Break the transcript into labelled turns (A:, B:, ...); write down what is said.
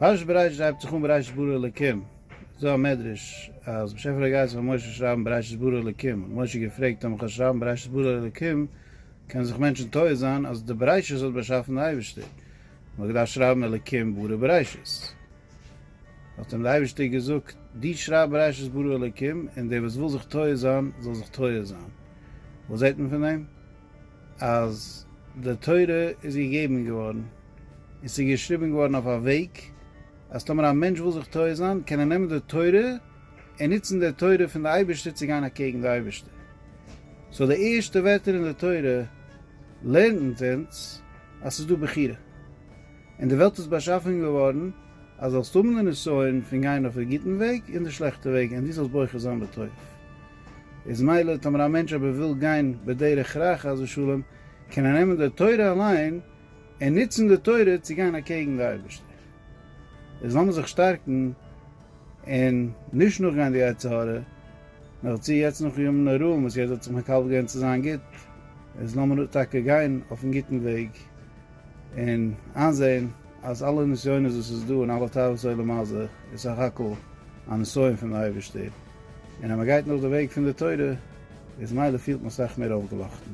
A: פרשת בראשית הייבט זיך אן בראשית ברא אלקים, איז דא א מדרש אז באשעפער האט געהייסן פאר משה שרייבן בראשית ברא אלקים, האט משה געפרעגט אויב מ'קען שרייבן בראשית ברא אלקים קען זיך מענטשן טועה זיין אז די בראשית האט באשאפן די אייבערשטער, מ'האט געדארפט שרייבן אלקים ברא בראשית. האט אים די אייבערשטער געזאגט, דו שרייב בראשית ברא אלקים, און דער וואס וויל זיך טועה זיין זאל זיך טועה זיין. וואס זעט מען פון דעם? אז די תורה איז געגעבן געווארן און ס'איז געשריבן געווארן אויף א וועג אז טאמער א מענטש וויל זיך טועה זיין קען ער נעמען די תורה און נוצן די תורה פון די אייבערשטער צו גיין אקעגן די אייבערשטער. so די ערשטע ווערטער אין די תורה לערנט אונז אז ס'איז דא בחירה. און די וועלט איז באשאפן געווארן אז זאלסט האבן די נסיון פון גיין אויף די גוטן וועג און די שלעכטע וועג און דו זאלסט בוחר זיין בטוב. איז מילא טאמער א מענטש אבער וויל גיין בדרך רע חס ושלום קען ער נעמען די תורה אליין און נוצן די תורה צו גיין אקעגן די אייבערשטער. איז לאמיר זיך שטארקן און נישט נאכגיין די יצר הרע, נאכדערצו יעצט נאך ימים נוראים וואס יעדער האט זיך מקבל געווען צו זיין גוט, איז לאמיר טאקע גיין אויפן גוטן וועג און איינזען אז אלע נסיונות וואס איז דא און אלע תאוות עולם הזה איז סך הכל א נסיון פון די אייבערשטער, און אז מען גייט נאך די וועג פון די תורה איז מילא פילט מען אסאך מער אויפגעלאכטן.